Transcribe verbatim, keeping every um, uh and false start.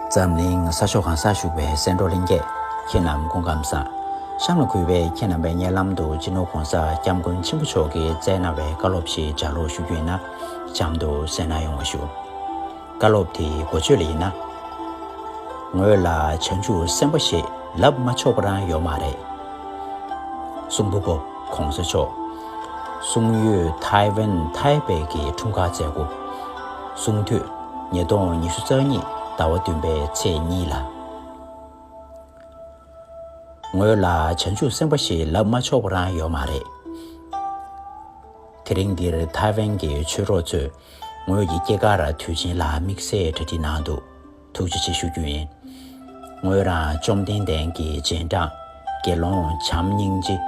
འཛམ་གླིང་ས་ཕྱོགས་གང་སར་བཞུགས་པའི་སེང་འབྲོག་གླིང་རྒྱས། ཁྱེད་རྣམས་སྐུ་ཁམས་བཟང་། གཤམ་ལ་གུས་པས་ཁྱེད་རྣམ་པའི་སྙན་ལམ་དུ་སྤྱི་ནོར་༸གོང་ས་༸སྐྱབས་མགོན་ཆེན་པོ་མཆོག་གིས་བསྩལ་གནང་བའི་བཀའ་སློབ་ཞིག་ལྗགས་ཀློག་ཞུ་རྒྱུ་ཡིན་ན། གཤམ་དུ་གསན་གནང་ཡོང་བ་ཞུ། བཀའ་སློབ་དེའི་འགོ་བརྗོད་ལ་ཡིན་ན། ངོས་ལ་བྱང་ཆུབ་སེམས་དཔའ་ཞེས་ལབ་མ་ཆོག་པ་རང་ཡོད་མ་རེད། གསུང་འབུམ་པོ་༸གོང་ས་མཆོག་གསུང་ཡུལ་ཐའེ་ཝན་ཐའེ་པེ་གི་འཁྲུངས་སྐར་མཛད་སྒོ། གསུང་དུས་ཉིས་སྟོང་ཉི་ཤུ་རྩ་གཉིས་ཟླ་བ་བདུན་པའི་ཚེས་གཉིས་ལ། ངོས་ལ་བྱང་ཆུབ་སེམས་དཔའ་ཞེས་ལབ་མ་ཆོག་པ་རང་ཡོད་མ་རེད། དེ་རིང་འདིར་ཐའེ་ཝན་གྱི་ཆོས་གྲོགས་ཚོས་ངོས་ཀྱི་སྐྱེས་སྐར་དུས་ཆེན་ལ་དམིགས་བསལ་གྲ་སྒྲིག་གནང་འདུག་ཐུགས་རྗེ་ཆེ་ཞུ་རྒྱུ་ཡིན། ངོས་རང་བཅོམ་ལྡན་འདས་ཀྱི་རྗེས་འབྲང་དགེ་སློང་བྱམས་སྙིང་རྗེ་